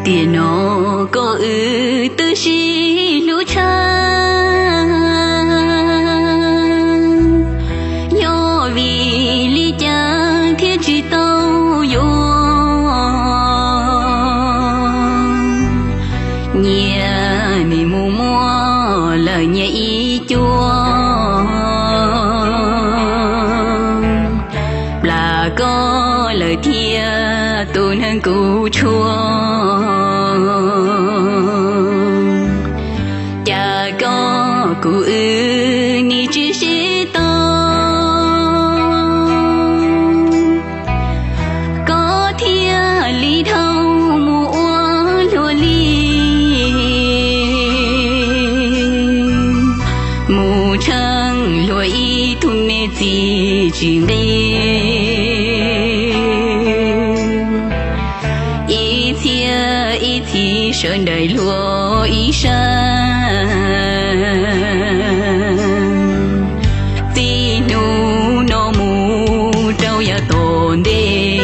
Tiam no koj wb twb sib hlub tshaj, yog vim li cas thiaj tsis tau yuav. Nyias nim mus muaj lawm nyias ib cuab, plam koj lawm thiab tus neeg kuv tshua. Cas koj kuv wb nim tsis sib tau, koj thiaj li dhau mus ua luag li, mus tsheej luag ib tug me txiv tsis nqig. Ib txhia ib txhis sawv daws luag ib sab, txij hnub no mus rau yav tom ntej,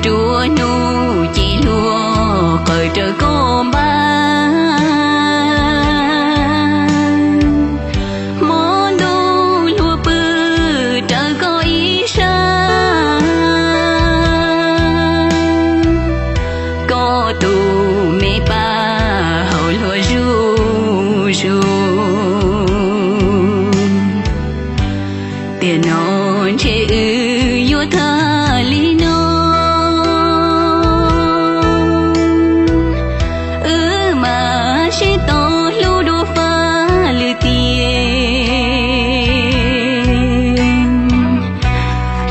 nruab hnub ces luag qawm raws koj npaj, hmo ntuj luag pw raws koj ib sab. Koj tus me pab haus luag zuj zus, tiam no ntshe wb yuav tag li no. Wb mam sib tau hlub dua fab lwm tiam,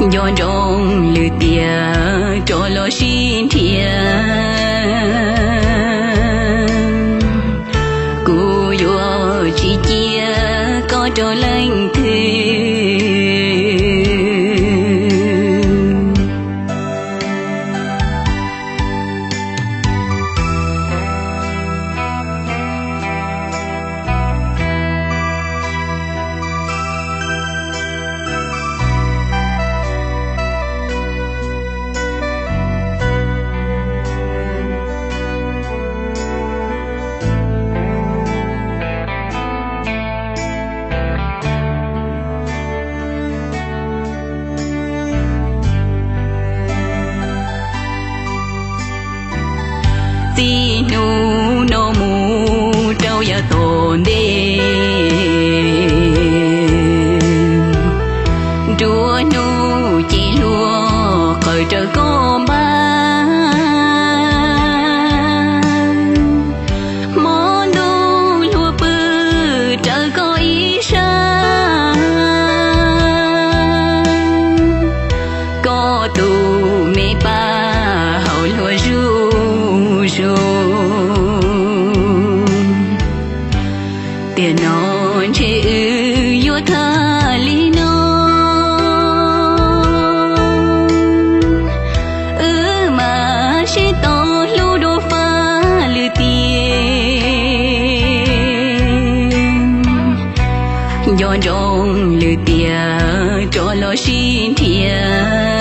nco ntsoov lwm tiam rov los sib nrhiav. Kuv yuav tsis cia koj rau leej twg. Txij hnub no mus rau yav tom ntej, nruab hnub ces luag qawm raws koj npaj, hmo ntuj luag pw raws koj ib sab. Koj tus me pab haus luag zuj zus, tiam no ntshe wb yuav tag li no. Wb mam sib tau hlub dua fab lwm tiam, nco ntsoov lwm tiam rov los sib nrhiav.